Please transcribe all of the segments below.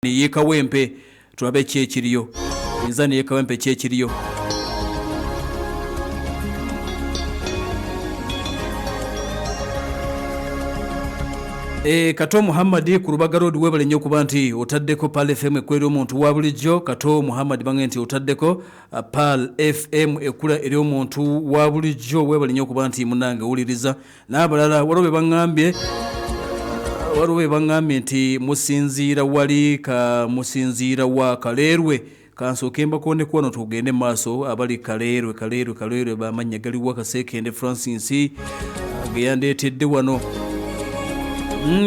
Y'e Kawempe tulabe ki ekiriyo. Minzaani y'e Kawempe ki ekiriyo. E, Kato Muhammad ku Lubaga Road webale nnyo okuba nti otaddeko Pearl FM ekula eri omuntu wa bulijjo. Kato Muhammad bange nti otaddeko Pearl FM ekula eri omuntu wa bulijjo, webale nnyo okuba nti munange owuliriza. N'abalala waliwo be baŋŋambye waliwo be baŋŋambye nti musinziira wali ka musinziira wa Kaleerwe kansooke mbakoneko wano tugende mu maaso abali Kaleerwe Kaleerwe Kaleerwe bamannya galiwa Kaseekende Francis ge yandeetedde wano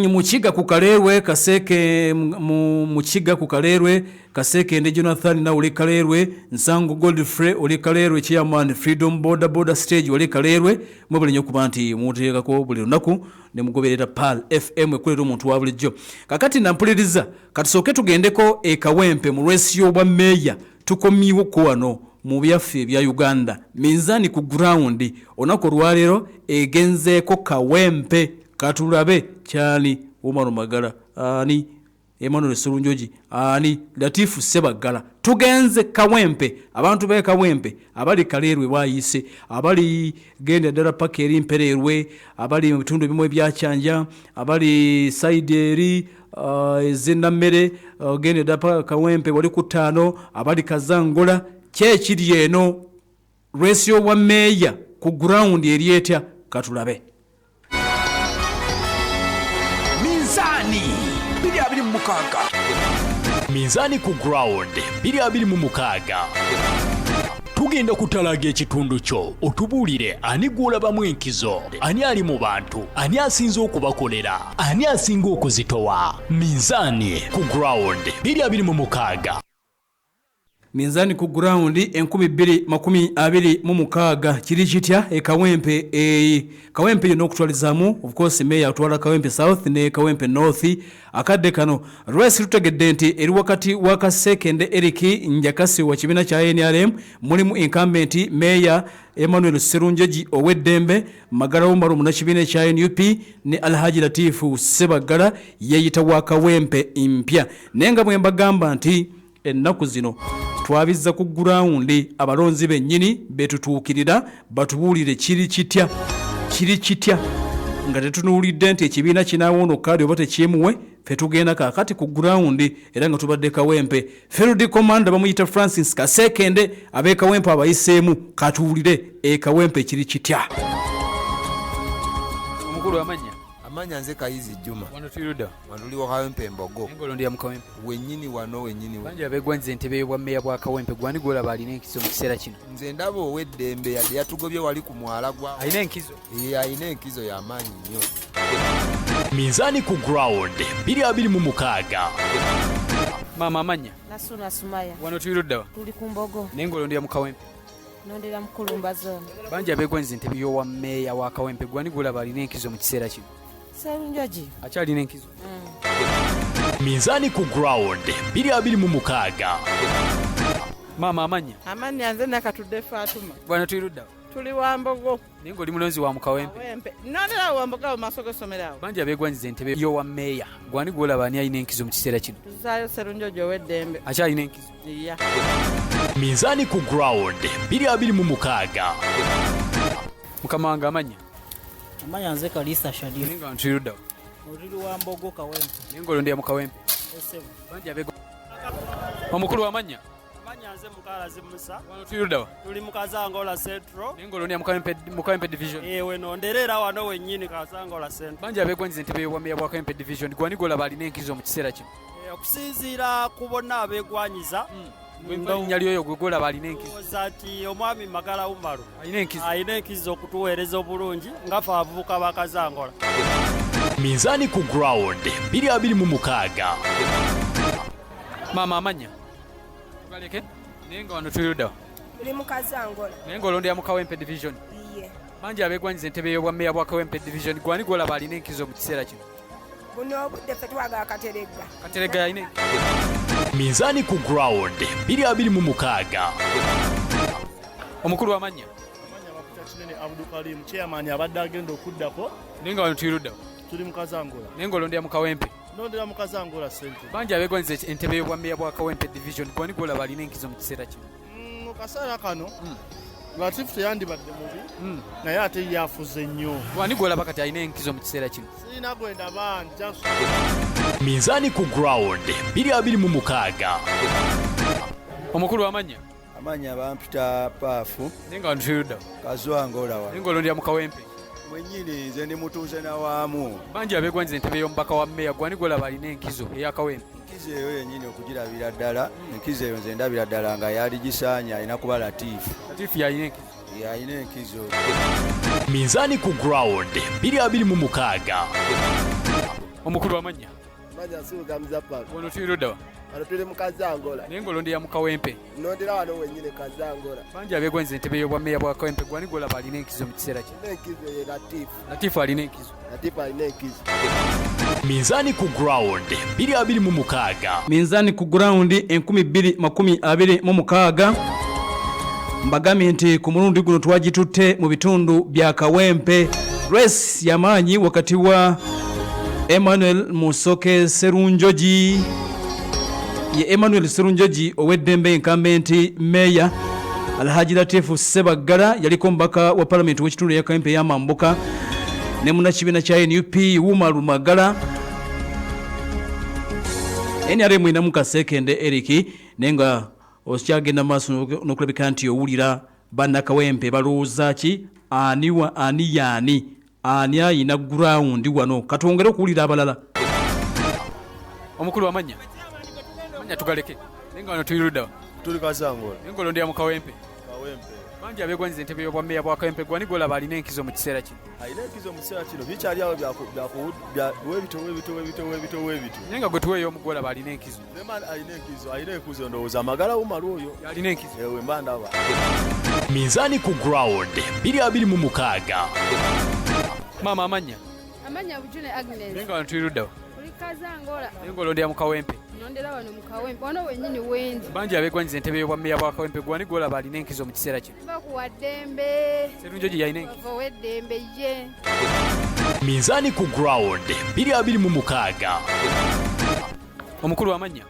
Mukiga ku Kaleerwe Kaseeke Mukiga ku Kaleerwe Kasekende Jonathan nawe oli Kaleerwe, Nsango Godfrey oli Kaleerwe, Chairman Freedom Boda Boda Stage oli Kaleerwe. Mwebale nnyo okuba nti muteekako buli lunaku ne mugoberera Pearl FM ekulera omuntu wa bulijjo. Kakati nampuliriza, katusooke tugendeko e Kawempe mu lwesi y'obwa meeya. Tukomyewo ko wano mu byaffe ebya Uganda. Minzaani ku ground olunaku olwaleero egenzeeko Kawempe. Katulabe kyani Umar Magala ani Emmanuel Sserunjogi ani Latifu Ssebaggala. Tugenze Kawempe, abantu b'e Kawempe abali Kaleerwe Bwayiise, abali genda ddala paka eri Mpereerwe, abali mu bitundu ebimu ebya Kyanja, abali sayidi eri ez'e Nammere, genda ddala paka Kawempe wali ku ttaano, abali Kazangola. Ki ekiri eno? Race y'obwa meeya ku ground eri etya? Katulabe. Minzaani 2026. Minzaani ku ground 2026. Tugenda kutalaga ekitundu kyo otubuulire ani gw'olabamu enkizo, ani ali mu bantu, ani asinze okubakolera, ani asinga okuzitowa. Minzaani ku ground 2026. Minzaani ku ground 2026 kiri kitya e Kawempe e Kawempe yonna okutwalizaamu. Of course meeya atwala Kawempe South ne Kawempe North. Akadde kano race tutegedde nti eri wakati wa Kasekende Eric Njakasi wa kibiina kya NRM, mulimu incumbent meeya Emmanuel Sserunjogi ow'eddembe, Magala Umaru munnakibiina ekya NUP ne Alhaji Latifu Ssebaggala yeeyita wa Kawempe mpya. Naye nga bwe mbagamba nti ennaku zino twabizza ku gurawundi, abalonzi bennyini betutuukirira batubuulire kiri kitya, kiri kitya nga tetunuulidde nti ekibiina kinaawoona kaadi oba tekiimuwe. Ffe tugenda kaakati ku gurawundi era nga tubadde Kawempe. Field Commander bamuyita Francis Kasekende, ab'e Kawempe abayiseemu. Katuwulire e Kawempe kiri kitya. Omukulu amannya? Amannya nze Kayizi Juma. Wano tuli ludda? Wano tuli wa Kawempe Mbogo. Engolo ndi ya mu Kawempe. Wennyini wano wennyini. Bangi abeegwanyiza entebe y'obwa mmeeya bwa Kawempe, gwani gw'olaba alina enkizo mu kiseera kino? Nze ndaba ow'eddembe yadde yatugobye wali ku mwala gwa. Alina enkizo? Ee, alina enkizo ya maanyi nnyo. Minzaani ku ground 2026. Maama amannya? Nasuna Sumaya. Wano tuli ludda wa? Tuli ku Mbogo. Naye ng'olwo ndi ya mu Kawempe. Nondera Mukulumba zone. Bangi abeegwanyiza entebe y'owa mmeeya wa Kawempe, gwani gw'olaba alina enkizo mu kiseera kino? Sserunjogi. Akyalina enkizo? Minzaani ku ground 2026. Maama amannya? Amannya nze Nakatudde Fatuma. Wano tuli ludda wa? Tuli wa Mbogo. Naye ng'oli mulonzi wa mu Kawempe. Kawempe. Nondera awo wa Mbogo awo mu maaso g'essomero awo. Bangi abeegwanyiza entebe y'owa mmeeya, gwani gw'olaba ani alina enkizo mu kiseera kino? Tuzaayo Sserunjogi ow'eddembe. Akyalina enkizo? Iya. Minzaani ku ground 2026. Mukama wange amannya? Amanya nze Kalisa Shadia. Naye nga tuli ludda wa? Tuli wa Mbogo Kawempe. Naye ng'olondera mu Kawempe. Esebo. Bangi abeegwa. Omukulu amannya? Amanya nze Mukalazi Musa. Wano tuli ludda wa? Tuli mu Kazangola Central. Naye ng'olondera mu Kawempe, mu Kawempe Division. Eh, weno ndera era wano wennyini Kazangola Central. Bangi abeegwanyiza entebe y'obwa mmeeya bwa Kawempe Division. Gwani gw'olaba alina enkizo mu kiseera kino? Okusinziira ku bonna abeegwanyiza, Linnya ly'oyo gwe gw'olaba alina enkizo. Ndowooza nti omwami Magala Umaru alina enkizo, alina enkizo okutuweereza obulungi nga ffe abavubuka ba Kazangola. Minzaani ku ground 2026. Maama amannya? Tugaleke naye nga wano tuli ludda wa? Tuli mu Kazangola. Naye ng'olondera mu Kawempe Division. Iye. Bangi abeegwanyiza entebe y'obwa mmeeya bwa Kawempe Division, gwani gw'olaba alina enkizo mu kiseera kino? Buno obudde ffe twagala Kateregga. Kateregga yalina Minzaani ku ground 2026. Omukulu amannya? Amannya bakuta Kinene Abdukarim, chairman abadde agenda okuddako. Naye nga wano tuli ludda wa? Tuli mu Kazangola. Naye ng'olondera mu Kawempe. Nondera mukazangola sente. Bangi abeegwanyiza entebe y'obwammeeya bwa Kawempe Division, gwani gw'olaba alina enkizo mu kiseera kino? Mu kaseera kano Latifu teyandibadde mubi, naye ate ye afuze nnyo. Gwani gw'olaba kati alina enkizo mu kiseera kino? Sirina gwe ndaba nja. Minzaani ku Ground 2026. Omukulu amannya? Amannya bampita Paafu. Naye nga wano tuli ludda wa? Kazwangola wano. Naye ng'olondera mu Kawempe? Mwennyini nze ndi mutuuze na waamu. Bangi abeegwanyiza entebe y'omubaka wa mmeeya, gwani gw'olaba alina enkizo eya Kawempe? Enkizo eyo yennyini okugirabira ddala, enkizo eyo nze ndabira ddala nga yaligisaanye alina kuba Latifu. Latifu y'alina enkizo? Y'alina enkizo. Minzaani ku Ground 2026. Omukulu amannya? Amannya Nsubuga Muzaffar. Wano tuli ludda wa? Wano tuli mu Kazangola. Naye ng'olondera mu Kawempe? Nnondera wano wennyini Kazangola. Bangi abeegwanyiza entebe y'obwammeeya bwa Kawempe, gwani gw'olaba alina enkizo mu kiseera kino? Alina enkizo ye Latifu. Latifu alina enkizo? Latifu alina enkizo. Minzaani ku Ground 2026. Minzaani ku Ground 2026. Mbagambye nti ku mulundi guno twagitutte mu bitundu bya Kawempe. Race y'amaanyi wakati wa Emmanuel Musoke Serunjogi, ye Emmanuel Serunjogi ow'eddembe incumbent mayor, Alhaji Latifu Ssebaggala yaliko omubaka wa palamenti w'ekitundu eya Kawempe ey'amambuka, ne munnakibiina kya NUP Umar Magala. NRM erinamu Kasekende Eric, naye nga okyagenda mu maaso n'okulabika nti owulira bannakawempe balowooza ki, ani wa ani yaani ani ayina ground wano. Katwongere okuwulira abalala. Omukulu amannya? Amannya tugaleke. Naye nga wano tuli ludda wa? Tuli Kazangola. Naye ng'olondera mu Kawempe? Kawempe. Bangi abeegwanyiza entebe y'obwammeeya bwa Kawempe, gwani gw'olaba alina enkizo mu kiseera kino? Alina enkizo mu kiseera kino, bikyali awo webito webito webito webito webito. Naye nga gwe tuweeyo omu gw'olaba alina enkizo. Nema alina enkizo, alina enkizo ndowooza Magala Umaru oyo. Alina enkizo. Ewe mba ndaba. Minzaani ku Ground 2026. Maama amannya? Amannya Bujune Agnes. Naye nga wano tuli ludda wa? Tuli Kazangola. Naye ng'olondera mu Kawempe? Nondera wano mu Kawempe, wano wennyini wendi. Bangi abeegwanyiza entebe y'obwammeeya bwa Kawempe, gwani gw'olaba alina enkizo mu kiseera kino? Bakuwa ddembe. Serunjogi y'alina enkizo? Bava ow'eddembe ye. Minzaani ku Ground 2026. Omukulu amannya?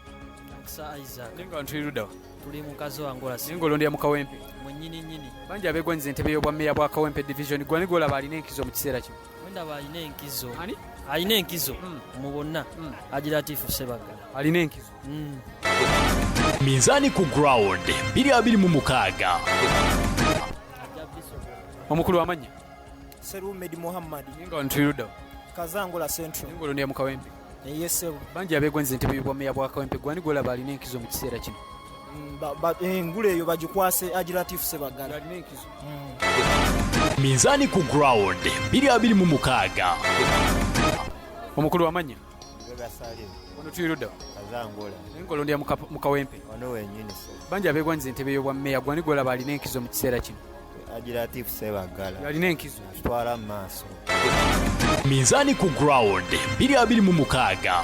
Mukisa Isaac. Naye nga wano tuli ludda wa? Tuli mu Kazangola. Naye ng'olondera mu Kawempe? Mwennyini nnyini. Bangi abeegwanyiza entebe y'obwammeeya bwa Kawempe Division, gwani gw'olaba alina enkizo mu kiseera kino? Wendaba alina enkizo. Ani? Alina enkizo mu bonna. Haji Latifu Ssebaggala. Alina enkizo. Minzaani ku Ground 2026. Omukulu amannya? Serumed Muhammad. Naye nga wano tuli ludda wa? Kazangola Central. Naye ng'olondera mu Kawempe? Ye ssebo. Bangi abeegwanyiza entebe y'obwammeeya bwa Kawempe, gwani gw'olaba alina enkizo mu kiseera kino? Engule eyo bagikwase Haji Latifu Ssebaggala. Alina enkizo. Minzaani ku Ground 2026. Omukulu amannya? Mbega Salim. Wano tuli ludda wa? Kazangola. Naye ng'olondera mu Kawempe? Wano wennyini ssebo. Bangi abeegwanyiza entebe y'obwammeeya, gwani gw'olaba alina enkizo mu kiseera kino? Haji Latifu Ssebaggala. Alina enkizo. Atwala mu maaso. Minzaani ku Ground 2026.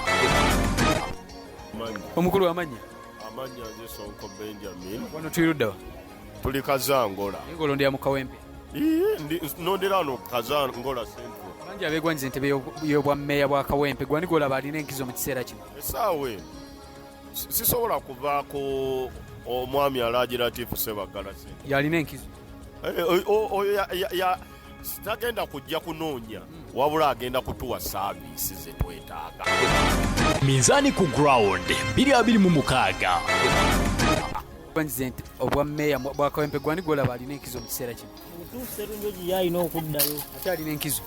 Omukulu amannya? Amannya nze Sonko Benjamin. Wano tuli ludda wa? Tuli Kazangola. Naye ng'olondera mu Kawempe? Nondera wano Kazangola Central. Bangi abeegwanyiza entebe y'obwammeeya bwa Kawempe, gwani gw'olaba alina enkizo mu kiseera kino? Essaawa eno sisobola kuvaako omwami Alhaji Latifu Ssebaggala Central. Y'alina enkizo. Oyo tagenda kujja kunoonya, wabula agenda kutuwa saaviisi ze twetaaga. Minzaani ku Ground 2026. Abeegwanyiza obwammeeya bwa Kawempe, gwani gw'olaba alina enkizo mu kiseera kino? Mutuufu Serunjogi y'alina okuddayo. Ate alina enkizo?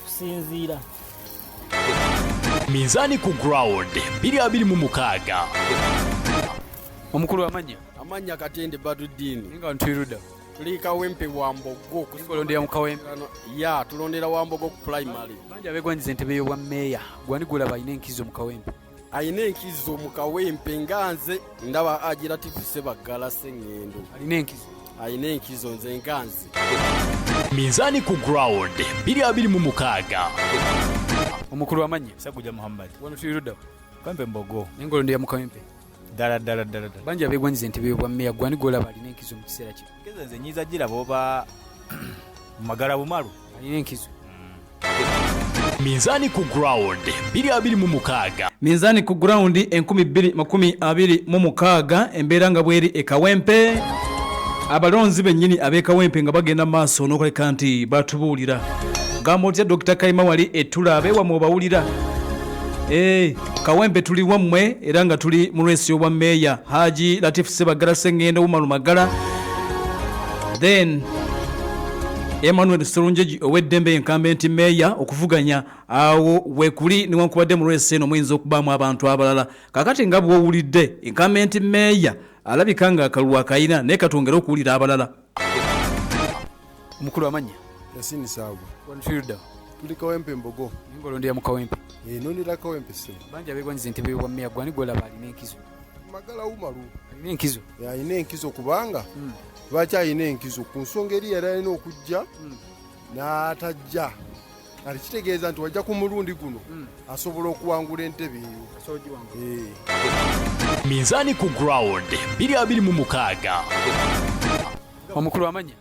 Kusinziira. Minzaani ku Ground 2026. Omukulu amannya? Amannya Katende Badruddin. Naye nga wano tuli ludda wa? Tuli Kawempe Wambogo. Ng'olondera mu Kawempe? Ya, tulondera Wambogo ku primary. Bangi abeegwanyiza entebe y'obwammeeya, gwani gw'olaba alina enkizo mu Kawempe? Alina enkizo mu Kawempe nga nze ndaba Haji Latifu Ssebaggala Sseŋŋendo. Alina enkizo? Alina enkizo nze nga nze. Minzaani ku Ground 2026. Omukulu amannya? Sseguja Muhammad. Wano tuli ludda wa? Kawempe Mbogo. Naye ng'olondera mu Kawempe? Ddala ddala ddala ddala. Bangi abeegwanyiza entebe y'obwammeeya, gwani gw'olaba alina enkizo mu kiseera kino? Enkizo nze nnyinza giraba oba Magala Bumalu. Alina enkizo. Minzaani ku ground 2026. Minzaani ku ground 2026, embeera nga bweri e Kawempe. Abalonzi bennyini ab'e Kawempe nga bagenda mu maaso n'okuleka nti batubuulira. Gamba otya Dr. Kayima wali ettula abeewammwe obawulira? Kawempe tuli wammwe era nga tuli mu lwesi obwa meeya Haji Latif Ssebaggala Ssengendo Umaru Magala, then Emmanuel Sserunjogi ow'eddembe incumbent meeya okuvuganya awo wekuli, newankubadde mu lwesi eno muyinza okubaamu abantu abalala. Kaakati nga bw'owulidde incumbent meeya alabika nga akalulu akayina, naye katwongere okuwulira abalala. Omukulu amannya? Yasini Saagwa. Wano tuli ludda wa? Tuli Kawempe Mbogo. Naye ng'olondera mu Kawempe? Nondera Kawempe ssebo. Bangi abeegwanyiza entebe y'obwa mmeeya, ggwe ani gw'olaba alina enkizo? Magala Umaru. Alina enkizo? Alina enkizo kubanga lwaki alina enkizo? Ku nsonga eri yali alina okujja n'atajja. Kati kitegeeza nti wajja ku mulundi guno asobola okuwangula entebe eyo. Minzaani ku ground 2026. Omukulu amannya?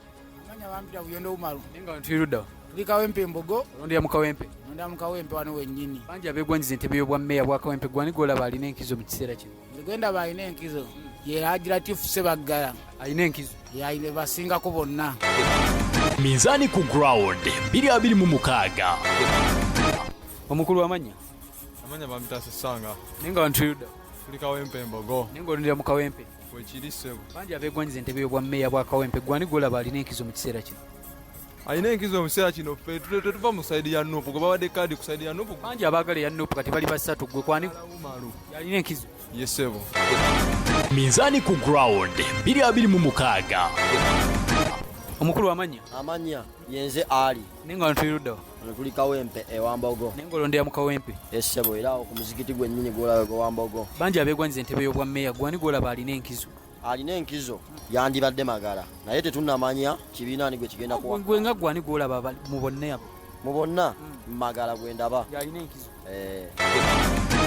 Amanya bampita Buyondo Umaru. Naye nga wano tuli ludda wa? Tuli Kawempe Mbogo. Olondera mu Kawempe? Nondera mu Kawempe wano wennyini. Bangi abeegwanyiza entebe y'obwa mmeeya bwa Kawempe, ggwe ani gw'olaba alina enkizo mu kiseera kino? Nze gwe ndaba alina enkizo ye Haji Latif Ssebaggala. Alina enkizo? Ye alina, basingako bonna. Minzaani ku ground 2026. Omukulu amannya? Amanya bampita Ssessanga. Naye nga wano tuli ludda wa? Tuli Kawempe Mbogo. Naye ng'olondera mu Kawempe? Wekiri ssebo. Bangi abeegwanyiza entebe y'obwa mmeeya bwa Kawempe, ggwe ani gw'olaba alina enkizo mu kiseera kino? Alina enkizo mu kiseera kino ffe tetuva mu sayidi ya Nuupu, gwe bawadde kaadi ku sayidi ya Nuupu. Bangi abaagala eya Nuupu kati bali basatu, ggwe kwani? Umaru. Alina enkizo? Ye ssebo. Minzaani ku ground 2026. Omukulu amannya? Amannya yenze Ali. Naye nga wano tuli ludda wa? Wano tuli Kawempe ewa Mbogo. Naye ng'olondera mu Kawempe? Ssebo, era awo ku muzikiti gwennyini gw'olaba gwa Mbogo. Bangi abeegwanyiza entebe y'obwa mmeeya, ggwe ani gw'olaba alina enkizo? Alina enkizo yandibadde Magala, naye tetunnamanya kibiina ani gwe kigenda kuwa. Gwe nga ggwe ani gw'olaba mu bonna abo? Mu bonna Magala gwe ndaba. Y'alina enkizo.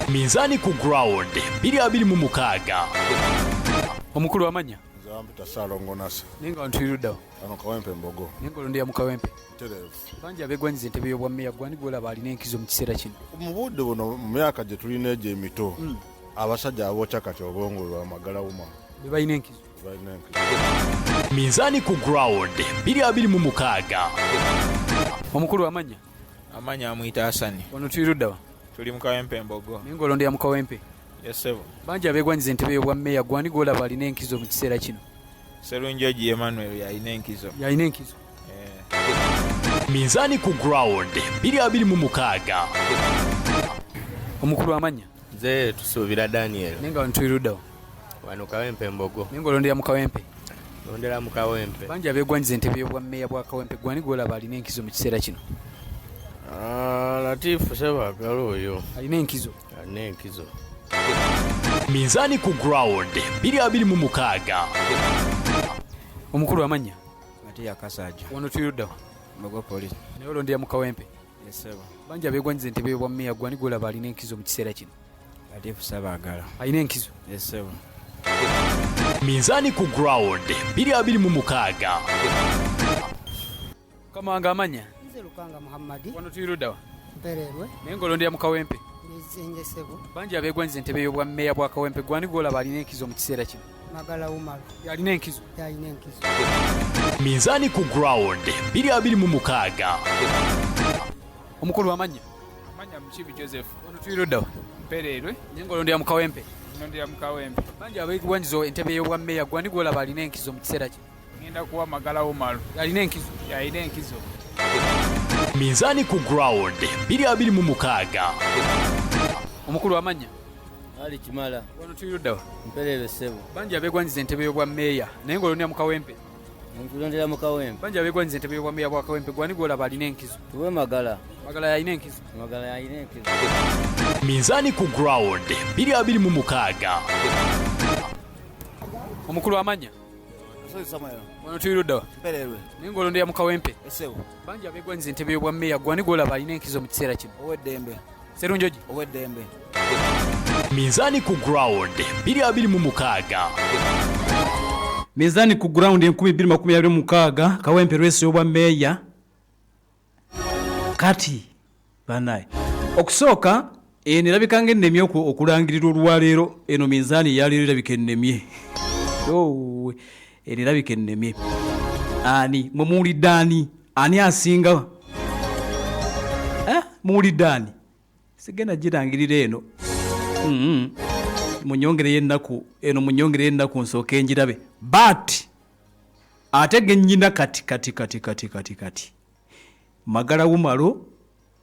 Minzaani ku ground 2026. Omukulu amannya? Nze bampita Ssaalongo Nasa. Naye nga wano tuli ludda wa? Wano Kawempe Mbogo. Naye ng'olondera mu Kawempe? Ntereevu. Bangi abeegwanyiza entebe y'obwa mmeeya, ggwe ani gw'olaba alina enkizo mu kiseera kino? Mu budde buno, mu myaka gye tulina egyo emito, abasajja abookya kati obwongo bwa Magala Umaru. Be balina enkizo? Balina enkizo. Minzaani ku ground 2026. Omukulu amannya? Amannya amuyita Hasani. Wano tuli ludda wa? Tuli mu Kawempe Mbogo. Naye ng'olondera mu Kawempe? Yes ssebo. Bangi abeegwanyiza entebe y'obwa mmeeya, ggwe ani gw'olaba alina enkizo mu kiseera kino? Sserunjogi Emmanuel y'alina enkizo. Y'alina enkizo? Minzaani ku ground 2026. Omukulu amannya? Nze Tusuubira Daniel. Naye nga wano tuli ludda wa? Wano Kawempe Mbogo. Naye ng'olondera mu Kawempe? Londera mu Kawempe. Bangi abeegwanyiza entebe y'obwa mmeeya bwa Kawempe, ggwe ani gw'olaba alina enkizo mu kiseera kino? Latifu Ssebaggala oyo. Alina enkizo? Alina enkizo. Minzaani ku ground 2026. Omukulu amannya? Matiya Kasajja. Wano tuli ludda wa? Mbogo Police. Naye olondera mu Kawempe? Yes ssebo. Bangi abeegwanyiza entebe y'obwa mmeeya, ggwe ani gw'olaba alina enkizo mu kiseera kino? Latifu Ssebaggala. Alina enkizo? Yes ssebo. Minzaani ku ground 2026. Mukama wange amannya? Nze Lukanga Muhammadi. Wano tuli ludda wa? Mpererwe. Naye ng'olondera mu Kawempe? Nze ssebo. Bangi abeegwanyiza entebe y'obwa mmeeya bwa Kawempe, ggwe ani gw'olaba alina enkizo mu kiseera kino? Magala Umaru. Y'alina enkizo? Y'alina enkizo. Minzaani ku ground 2026. Omukulu amannya? Amannya Mukiibi Joseph. Wano tuli ludda wa? Mpererwe. Naye ng'olondera mu Kawempe? Nondera mu Kawempe. Bangi abeegwanyiza entebe y'obwa mmeeya, ggwe ani gw'olaba alina enkizo mu kiseera kino? Ngenda kuwa Magala Umaru. Y'alina enkizo? Y'alina enkizo. Minzaani ku ground 2026. Omukulu amannya? Ali Kimala. Wano tuli ludda wa? Mpererwe ssebo. Bangi abeegwanyiza entebe y'obwa mmeeya, naye ng'olondera mu Kawempe? Ntulondera mu Kawempe. Bangi abeegwanyiza entebe y'obwa mmeeya bwa Kawempe, ggwe ani gw'olaba alina enkizo? Tuwe Magala. Magala y'alina enkizo? Magala y'alina enkizo. Minzaani ku ground 2026. Omukulu amannya? Wano tuli ludda wa? Mpererwe. Naye ng'olondera mu Kawempe? Ssebo. Bangi abeegwanyiza entebe y'obwa mmeeya, ggwe ani gw'olaba alina enkizo mu kiseera kino? Ow'eddembe. Sserunjogi? Ow'eddembe. Minzaani ku ground 2026. Minzaani ku ground 2026, Kawempe lwesi obwa mmeeya. Kati Banaye, okusooka eno erabika nga ennemye okulangirira olwaleero. Eno minzaani eyaleero erabika ennemye. Yowe, eno erabika ennemye. Ani mwe muwulidde? Ani asinga? Muwulidde ani? Sigenda girangirira eno. Munyongereyo ennaku eno, munyongereyo ennaku nsooke njirabe. But ate gennyina kati kati kati kati kati kati Magala Umaru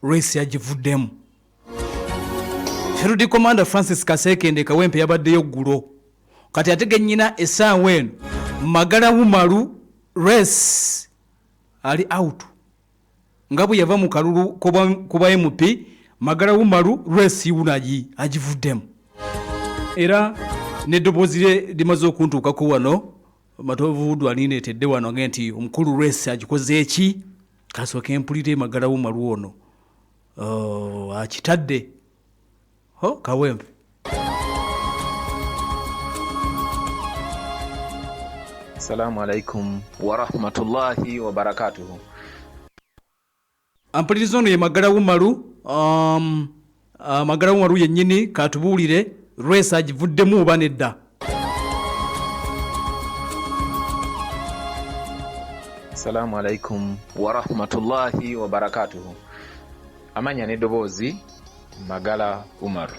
race yagivuddemu. Field Commander Francis Kasekende Kawempe yabaddeyo ggulo. Kati ate gennyina essaawa eno Magala Umaru race ali out, nga bwe yava mu kalulu kuba MP. Magala Umaru race wunagi agivuddemu, era n'eddoboozi lye limaze okuntuukako wano. Matovu alineetedde wano nge nti omukulu race agikoze eki. Kasooke mpulire Magala Umaru ono. Oh, akitadde ho Kawempe. Assalamu alaikum warahmatullahi wabarakatuhu. Ampuliriza, ono ye Magala Umaru. Magala Umaru yennyini katubuulire race agivuddemu oba nedda. Assalamu alaikum warahmatullahi wabarakatuhu. Amanya n'eddoboozi Magala Umar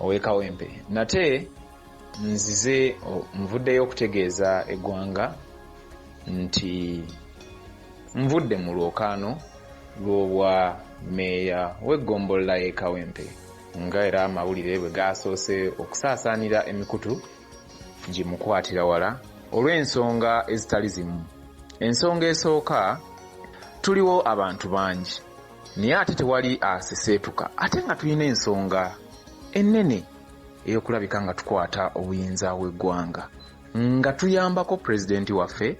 ow'e Kawempe. Nate nzize nvuddeyo okutegeeza eggwanga nti nvudde mu lwokaano lw'obwa meeya w'eggombolola y'e Kawempe, nga era amawulire bwe gasoose okusaasaanira emikutu gimukwatira wala, olw'ensonga ezitali zimu. Ensonga esooka, tuliwo abantu bangi naye ate tewali aseseetuka, ate nga tulina ensonga ennene ey'okulabika nga tukwata obuyinza bw'eggwanga nga tuyambako pulezidenti waffe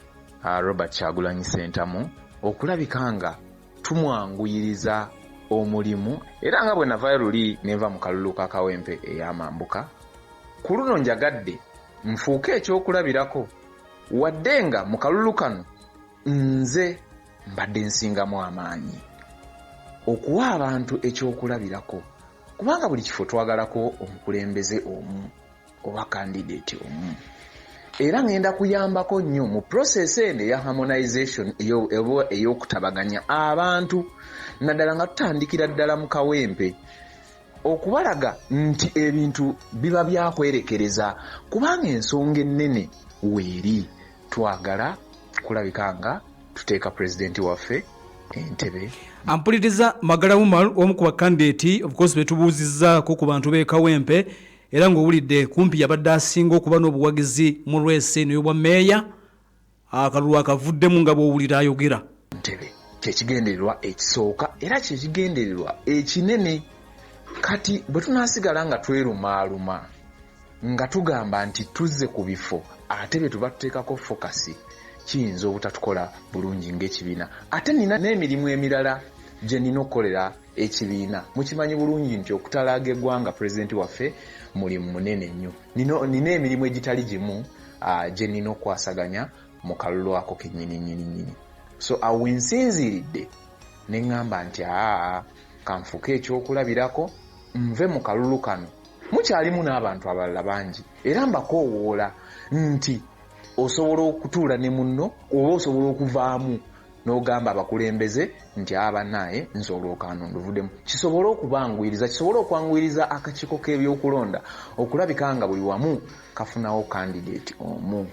Robert Kyagulanyi Ssentamu okulabika nga tumwanguyiriza omulimu. Era nga bwe navayo luli nenva mu kalulu ka Kawempe ey'amambuka, ku luno njagadde nfuuke ekyokulabirako, wadde nga mu kalulu kano nze mbadde nsingamu amaanyi, okuwa abantu ekyokulabirako, kubanga buli kifo twagalako omukulembeze omu oba candidate omu. Era ngenda kuyambako nnyo mu process eno eya harmonization, ey'okutabaganya abantu, naddala nga tutandikira ddala mu Kawempe, okubalaga nti ebintu biba byakwerekereza, kubanga ensonga ennene weeri twagala kulabika nga tuteeka pulezidenti waffe entebe. Ampuliriza, Magala Umar, omu ku bakandidate of course betubuuzizzaako ku bantu b'e Kawempe, era ng'owulidde kumpi yabadde asinga okuba n'obuwagizi mu race eno y'obwa meeya. Akalulu akavuddemu nga bw'owulira ayogera. Ntebe kyekigendererwa ekisooka era kyekigendererwa ekinene. Kati bwe tunaasigala nga twerumaaluma nga tugamba nti tuzze ku bifo ate bye tuba tuteekako focus, kiyinza obutatukola bulungi ng'ekibiina. Ate nina n'emirimu emirala gye nina okukolera ekibiina. Mukimanyi bulungi nti okutalaaga eggwanga pulezidenti waffe mulimu munene nnyo. Nina emirimu egitali gimu gye nina okukwasaganya mu kalulu ako kennyini nnyini nnyini. So awo wensinziiridde ne ŋŋamba nti aa, kanfuuke ekyokulabirako, nve mu kalulu kano. Mukyalimu n'abantu abalala bangi, era mbakoowoola nti osobola okutuula ne munno oba osobola okuvaamu n'ogamba abakulembeze nti abanaaye nze olwokaano nduvuddemu, kisobole okubanguyiriza, kisobole okwanguyiriza akakiiko k'ebyokulonda okulabika nga buli wamu kafunawo candidate omu.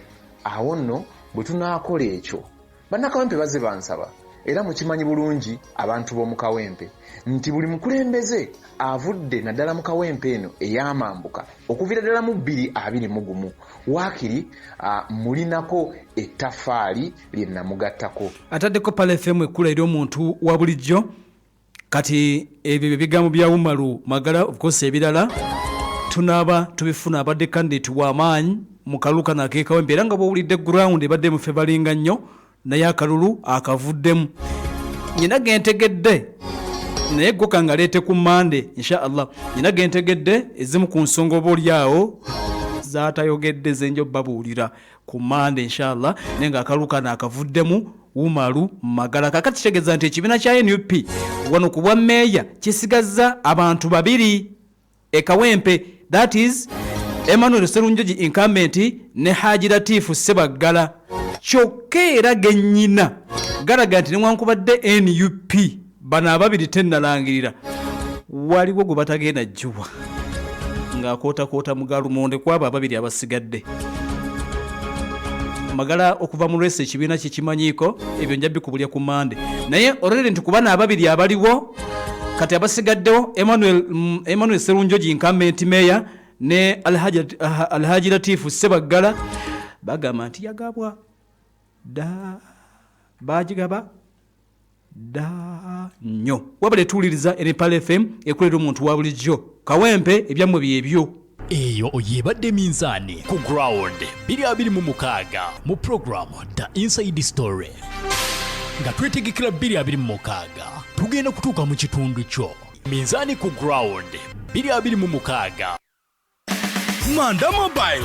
Awo nno bwe tunaakola ekyo, bannakawempe bazze bansaba, era mukimanyi bulungi abantu b'omu Kawempe nti buli mukulembeze avudde naddala mu Kawempe eno ey'amambuka okuviira ddala mu 2021, waakiri mulinako ettaffaali lye namugattako. Ataddeko Pala FM ekkula eri omuntu wa bulijjo. Kati ebyo bye bigambo bya Umaru Magala. Of course ebirala tunaaba tubifuna. Abadde candidate w'amaanyi mu kalulu kano ak'e Kawempe, era nga bw'owulidde ground ebadde mufe balinga nnyo, naye akalulu akavuddemu. Nyina gentegedde, naye gwo kangaleete ku Mande insha Allah. Nyina gentegedde ezimu ku nsonga oba oli awo. Zatayogedde zenjo babuulira ku Mande inshallah. Naye nga akalulu kano akavuddemu Umaru Magala. Kakati kitegeeza nti ekibiina kya NUP wano ku bwa meeya kisigazza abantu babiri e Kawempe, that is Emmanuel Serunjogi incumbent ne Haji Latifu Sebaggala. Kyokka era gennyina galaga nti newankubadde NUP bano ababiri tennalangirira, waliwo gwe batagenda jjuwa ng'akootakoota mu galumonde kwabo ababiri abasigadde. Magala okuva mu lwesi ekibiina kyekimanyiiko ebyo nja bikubulya ku Mande. Naye olwere nti ku bano ababiri abaliwo kati abasigaddewo Emmanuel Serunjogi incumbent mayor ne Alhaji Latifu Sebaggala, bagamba nti yagabwa dda, bagigaba dda nnyo. Wabale tuwuliriza Empala FM ekolera omuntu wa bulijjo. Kawempe ebyammwe byebyo. Eyo yebadde minzaani ku ground 2026 mu programu The Inside Story, nga twetegekera 2026. Tugenda kutuuka mu kitundu kyo. Minzaani ku ground 2026. Manda Mobile.